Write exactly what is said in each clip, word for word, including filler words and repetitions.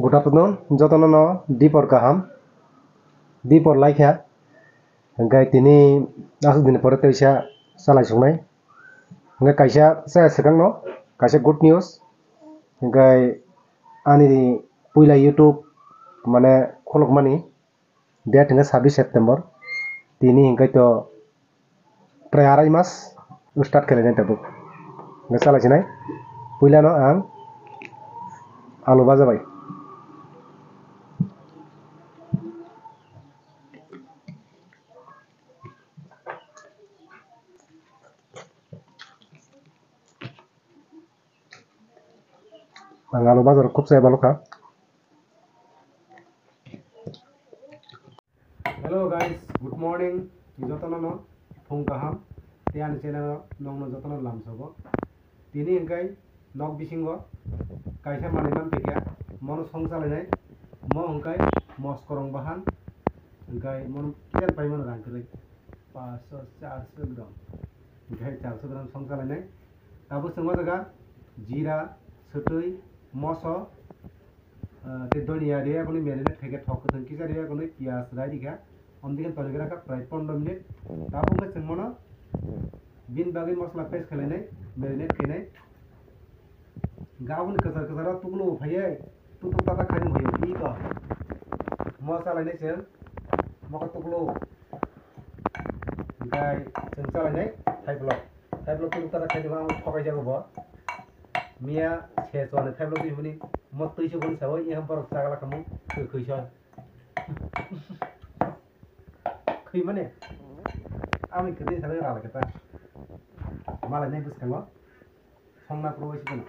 Good afternoon, jotono no dipor kaham, dipor laikha. Hingkai tini aswk din pore teisa chalai sungnai. Hingkai kaisa chaya swkang no, kaisa good news. Hingkai ani puila YouTube mane khulukmani date hingke sabbish September. Tini hingke to prai arai mas start kelainai tabuk. Hingke chalai sinai. Puila no ang alu baja bai. Ang alu bajar khub chaya balukha. Hello guys, good morning. Jotono no phung kaham. Tei ani channel o nongno jotono lamsogo. Tini hingkai nok bisingo kaisa manwi man phaikha, mono song chalainai. Mo hingkai moskorong bahan, hingkai mono kiyan paimano rang kwrwi. Paanch sho, char sho gram. Hingkai char sho gram song chalainai. Tabuk chwng o jaga jira, swtwi, moso, ah, tei donia rwya kwnwi marinate khaikhe thok kwthwng kisa rwya kwnwi piyaj rai rikha. Omdikhe tonwi rakha prai pondro minute. Tabuk wngkha chwng mono bini bagwi mosla paste khlainai, marinate khainai. Gaboni kwchar kwcharo tuklo phaiwi tutuk tata khainwi phaiwi iko. Mo chalainai chwng mokhe tuklo. Hingkai chwng chalainai thaiplok. Thaiplok tutuk tata khainwi ang thokai jago bo. Miya se chwlani thaiplok twi hwnwi mo twi se hwnwi sawi, "Eham borok chagla khamung, khwi khwi soi." Khwi mane? Ami kwtwi salai rala khe ta. Malai nai bwskango. Songna pro bai sikano.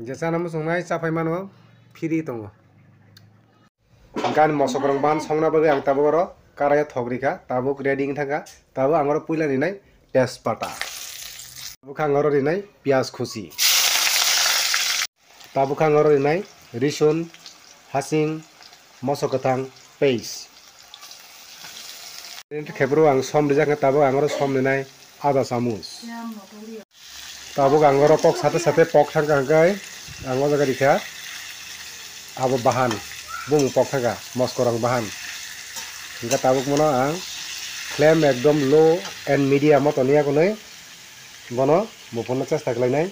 Je chana muchungnai chaphai mano, phiri tongo. Gan mosokrong ban songna bagwi ang tabuk oro karai thok rikha, tabuk ready wng thangkha, tabuk ang oro puila rinai tejpata. Tabuk ang oro rinai piyaj khuchi. Tabuk ang oro rinai risun, hasing, moso kwthang, paste. Khebru ang som rijak khe tabuk ang oro som rinai ada chamuch. Tabuk ang oro kok sate sate pok thangkha hwnkhe ang o jaga rikha abo bahan, bumung pok thangkha moskorong bahan. Hwnkhe tabuk mono ang flame ekdom low and medium o toniya kwnwi bono muphunna chesta khlainai.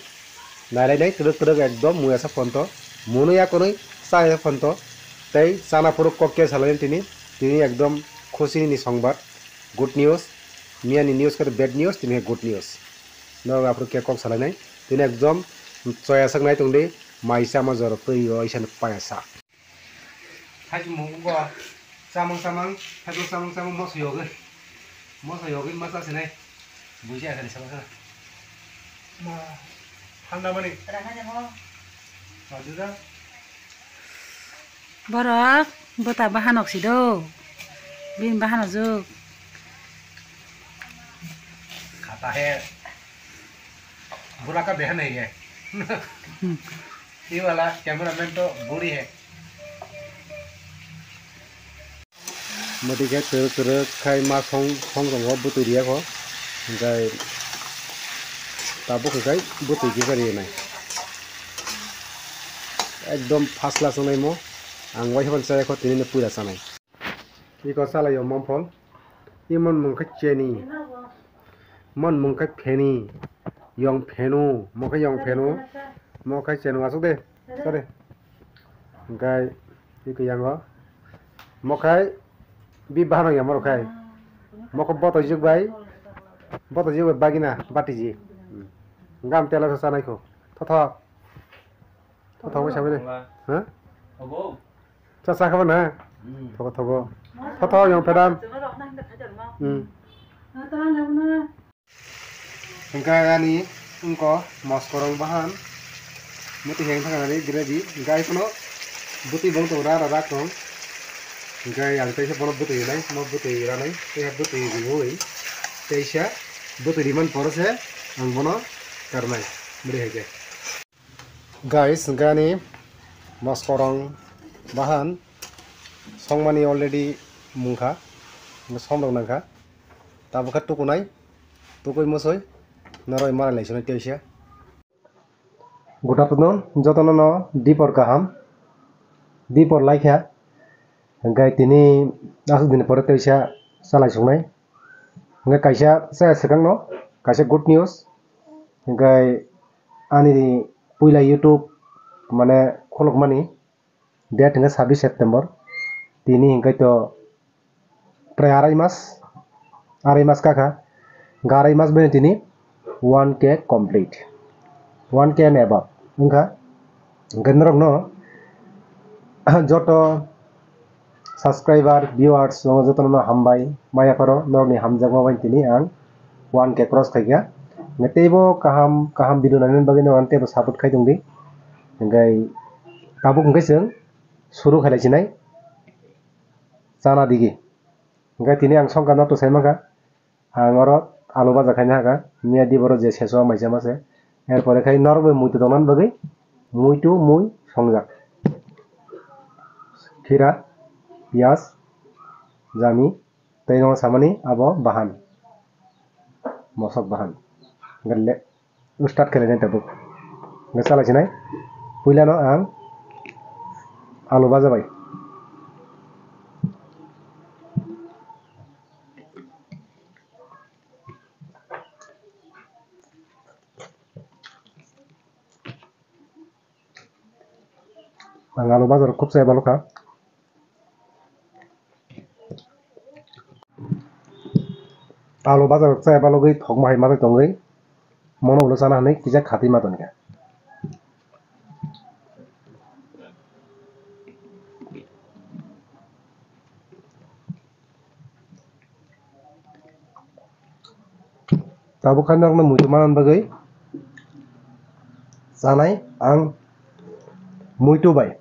Nailainai twrwk twrwk ekdom muya sa phonto, mwnwi ya kwnwi chaya phonto. Tei chana phuru kok khe salainai tini, tini ekdom khusi ni songbar, good news. Miya ni news khe bad news, tini khe good news. Norok aphuru khe kok salainai. Tini ekdom choya sak nai tongdi, mai chama joro twi o isa ni paya sa. Hai chumung go chamang chamang, hai chamang chamang moso yogwi. Moso yogwi ma chasinai. Buji akhani sama sana. Ma, thanda mani. Rana jamo. Maduda. Borok, bota bahanok si do. Bin bahanok juk. Khata he. Bura ka behan hai hai. Ye wala cameraman to buri hai. Modi khe twrwk twrwk khai ma song song tongo bwtwi riya kho. Hwnkhe tabuk hwnkhe bwtwi kisa riya nai. Ekdom first class wngnai mo. Ang waisa phano chaya kho tini no puila chanai. Iko salai o mom phol. Imon mung khe cheni. Mon mung khe pheni. Yong phenu. Mo khe yong phenu. Mo khe chenu asuk de. Sorry. Hingkai iko yango. Mo khe bi bahano ya mo khai. Mo khe boto juk bai. Boto juk bai bagina bati ji. Gam tela sa sanai kho. Thotho. Thothok bai sabai de. Ha? Thogo. Cha cha kha ba na? Hmm. Thogo thogo. Thothok yong phedan. Hmm. Hingkha ani wngko moskorong bahan. Muti heng thang ani gravy. Hingkha iphano bwtwi bong tongra ra ra kong. Hingkha ang teisa bono bwtwi rinai. Mo bwtwi ranai. Teisa bwtwi riwi. Teisa bwtwi riman pore se ang bono karnai. Bwrwi hai khe. Guys, hingke ani moskorong bahan songmani already mungkha, somrok nangkha. Tabuk khe tukunai, tukui musui, noroi malai lai swnai teisa. Good afternoon, jotono no dipor kaham. Dipor laikha, hingke tini aswk din pore teisa chalai sungnai. Hingke kaisa chaya swkangno, kaisa good news. Hingke ani puila YouTube mane khulukmani date hingke sabbish September. Tini hingke to prai arai mas, arai mas kakha, hingke arai mas bai tini one K complete, one K and above wngkha. Hingke norokno joto subscriber, viewers, jotono hambai, maya pharo norokni hamjakma bai tini ang one K cross khaikha. Hingke teibo kaham kaham video nainani bagwi norok teibo support khai tongdi. Hingke tabuk hingke chwng suru khailai sinai chana digi. Hingke tini ang songkar no to sai mankha. Ang oro alu baja khaina hakha. Miya di boro je seso maisa mase. Er pore khai norok bai muitu tongna bagwi muitu mui songjak. Khira, piyaj, jami, tei no samani abo bahan. Mosok bahan. Hingke le Start khe lainai tabuk. Hingke chalai sinai. Puila no ang alu baja bai. Ang alu baja rok khub chaya balokha. Alu baja rok chaya balogwi thokma hai ma tongwi mono ulo chana hinwi kisa khatwi ma tongkha. Tabuk khe norokno muitu manna bagwi chanai ang muitu bai.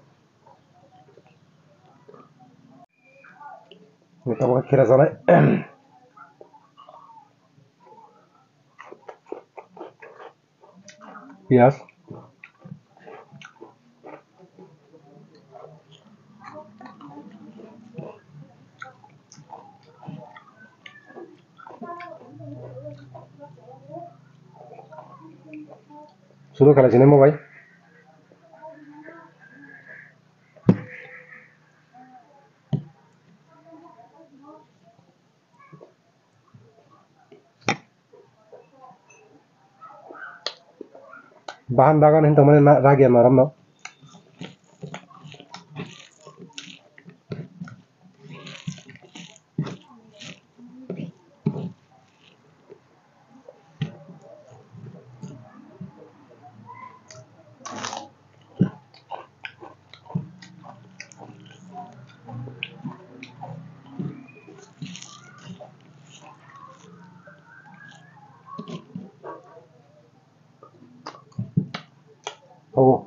Tabuk khe khera chanai. Piyaj. Suru khalai sinai mo bai. Bahan dagan hin tongmani na, ragi ama romno. Oh.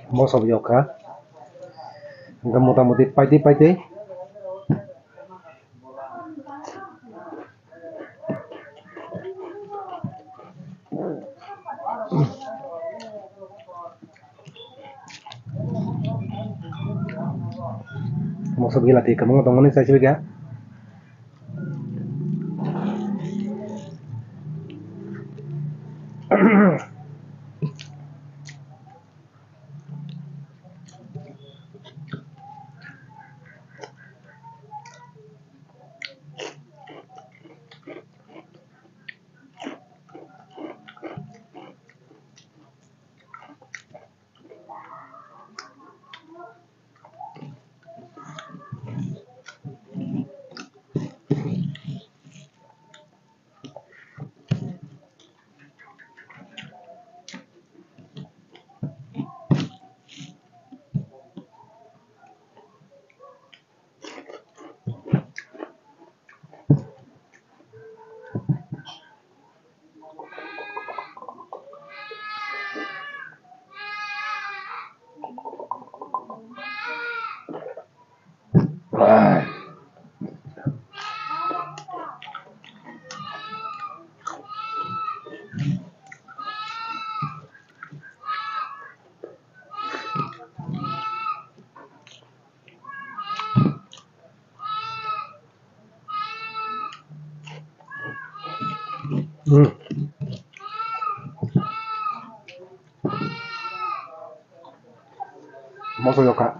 Moso bo yokha. Hingke mota moti paitwi paitwi. Moso gila twi kwbangma tongmani chaisibikha. Hmm. Boyoka.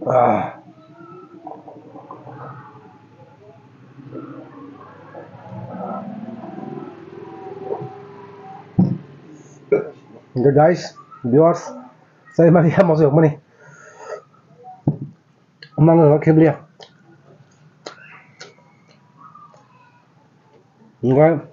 Ah. Okay, guys, viewers, saya mari ya, masuk mana? Nang nang kebeli ya. Enggak.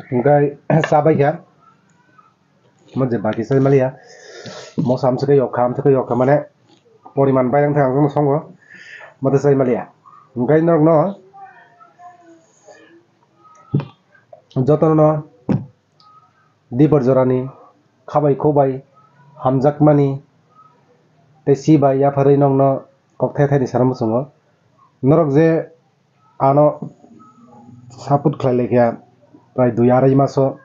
Hingke chabai kha, mo je baki sai maliya, mo samsike yok kha, amsike yok kha, mane poriman bai wngkha ang songo, mo tei sai maliya. Hingke norokno jotono. Dibor jorani khabai khoubai hamjakmani tei si bai yapharwi nokno kok thai thai ni sana muchungo. Norok je ano support khlai laikha prai dui arai maso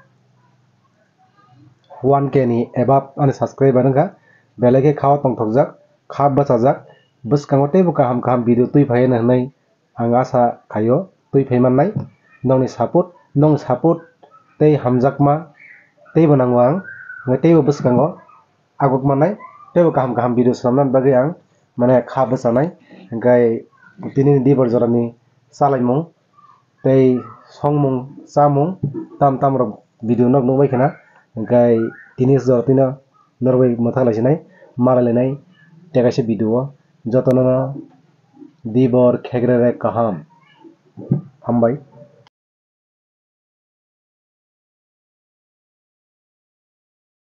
one K ni above ani subscriber wngkha, belai khe kha o tongthokjak, kha bwchajak, bwskango teibo kaham kaham video twi phai hwnwi ang asa khaio twi phai mannai. Nokni support, nokni support tei hamjakma teibo nango ang, hwnwi teibo bwskango aguk mannai, teibo kaham kaham video swnamnani bagwi ang mane kha bwchanai. Hwnkhe tini dibor jorani chalaimung tei songmung chamung tam tam rok video nog nugbai khna, hwnkhe tini jora tino norok bai mwthang lai sinai, malai lainai tei kaisa video o jotono no dibor khekrere kaham. Hambai.